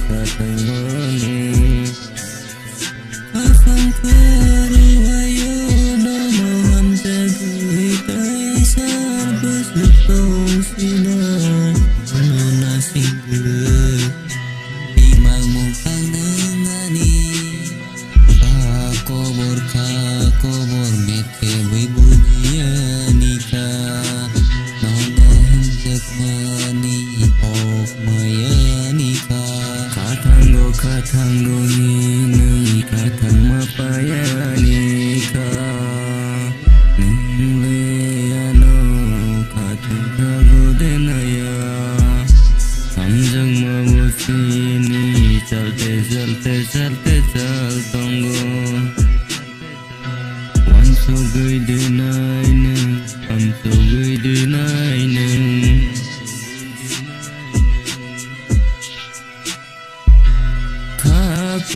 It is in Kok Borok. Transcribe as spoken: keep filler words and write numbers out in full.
Kathang mani. Kaphang kharu ayo nono hamjagwi kaisa bwswk tong sina. Ano nasingwi. Imang mukhang nangani. Kha kobor kha kobor met khe bui bujiya ni kha. Nono hamjakmani kok maya ni kha. Khathango khathango hinwi khathang ma paya ni kha. Nwng le ano khathang khago de naya. Hamjakma bo chini chalte chalte chalte chal tongo. Wansugwi de nai nwng, hamsugwi de